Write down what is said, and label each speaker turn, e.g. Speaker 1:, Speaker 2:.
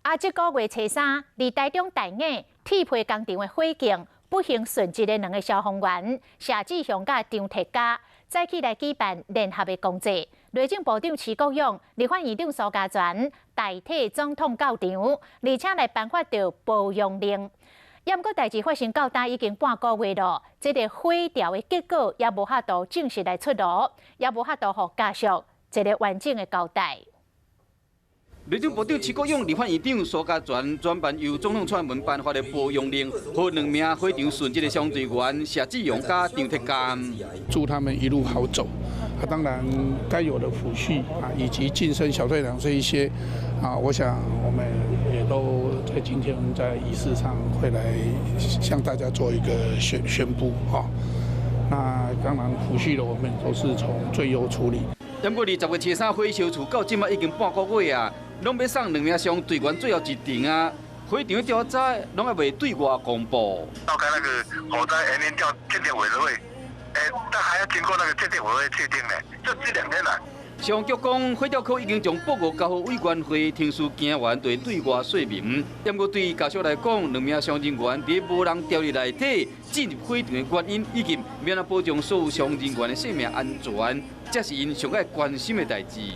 Speaker 1: 啊，這個月初三，佇台中大雅鐵皮工廠的火警，不幸殉職的兩个消防員謝志雄佮張鐵嘉，早起來舉辦聯合的公祭。內政部長徐國勇、立法院長蘇嘉全代替總統到場，而且來頒發著褒揚令。毋過代誌發生到今已經半個月囉，這个火調的結果也無法度正式來出爐，也無法度予家屬一个完整的交代。
Speaker 2: 內政部長徐國勇、立法院長蘇嘉全轉辦由總統蔡英文頒發的褒揚令，予兩名火場殉職的消防隊員謝志勇佮張鐵嘉。
Speaker 3: 祝他們一路好走。啊，當然該有的撫恤啊，以及晉升小隊長這一些啊，我想我們也都在今天在儀式上會來向大家做一個宣布哈。那當然撫恤的我們都是從最優處理。
Speaker 2: 毋過20月初三火燒厝到這馬已經半個月啊，攏欲送兩名消防隊員最後一程啊！火場調查攏猶未對外公布。
Speaker 4: 召開那個火災原因調鑑定委員會，但還要經過那個鑑定委員會確定呢，就這兩天啦。
Speaker 2: 消防局講，火調科已經將報告交予委員會，程序行完就會對外說明。毋過對家屬來講，兩名消防人員佇無人調入內底進入火場的原因，以及欲按怎保障所有消防人員的生命安全，才是𪜶上愛關心的代誌。